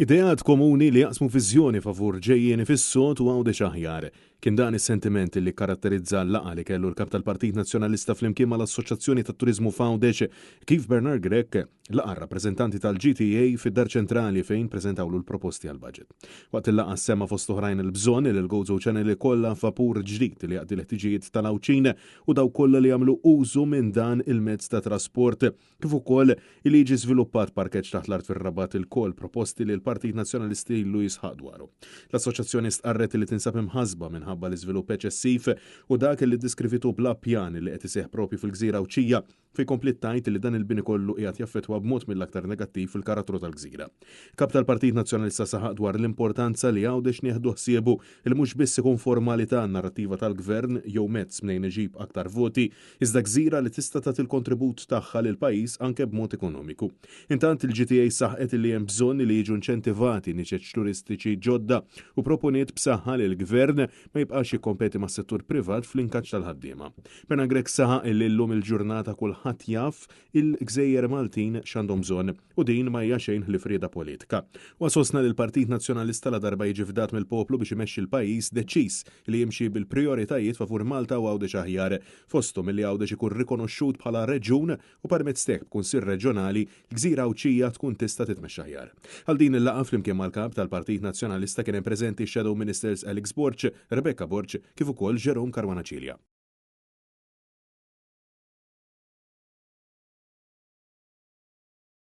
Ideat komuni li jaqsmu viżjoni favur ġejjieni fis-sod u Għawdex aħjar. Kien dan is-sentiment li kkaratterizza l-laqgħa li kellu l-Kap tal-Partit Nazzjonalista flimkien mal-Assoċjazzjoni tat-Turiżmu f'Għawdex kif Bernard Grech laqa' r-rappreżentanti tal-GTA fid-Dar Ċentrali fejn preżentawlu l-proposti għall-budget. Waqt il-laqgħa ssemma fost oħrajn il-bżonn li l-Gozo Channel ikollha vapur ġdid li jaqdi l-ħtiġijiet tal-Għawdxin u dawk kollha li jagħmlu użu minn dan il-mezz ta' trasport kif ukoll li jiġi żviluppat parkeġġ taħt l-art fir-Rabat ilkoll proposti li l-Partit Nazzjonalista ilu jisħaq dwaru. L-Assoċjazzjoni stqarret li tinsab imħassba minħabba l-iżvilupp eċessiv u dak li ddeskrivitu bla pjan li qed iseħħ propju fil-gżira Għawdxija fejn kompliet tgħid li dan il-bini kollu qiegħed jaffettwa b'mod mill-aktar negattiv il-karattru tal-gżira. Kap tal-Partit Nazzjonalista saħaq dwar l-importanza li Għawdex nieħdu ħsiebu li mhux biss ikun formalità għan-narrattiva tal-Gvern jew mezz mnejn iġib aktar voti, iżda gżira li tista' tagħti l-kontribut tagħha lill-pajjiż anke b'mod ekonomiku. Intant il-GTA saħqet li hemm bżonn li jiġu inċentivati niċeċ turistiċi ġodda u proponiet b'saħħa li l-Gvern ma jibqax jikkompeti mas-settur privat fl-inkaġġ tal-ħaddiema. Bernard Grech saħaq li llum il-ġurnata kulħadd jaf il-gżejjer Maltin x'għandhom bżonn u din ma hija xejn ħlief rieda politika. Huwa sostna li l-Partit Nazzjonalista ladarba jiġi fdat mill-poplu biex imexxi l-pajjiż deċiż li jimxi bil-prijoritajiet favur Malta u Għawdex aħjar, fosthom li Għawdex ikun rikonoxxut bħala reġjun u permezz t'hekk b'Kunsill Reġjonali l-gżira Għawdxija tkun tista' titmexxa aħjar. Għal din il-laqgħa flimkien mal-Kap tal-Partit Nazzjonalista kien hemm preżenti x-Shadow Ministers Alex Borg, Rebekah Borg kif ukoll Jerome Caruana Cilia.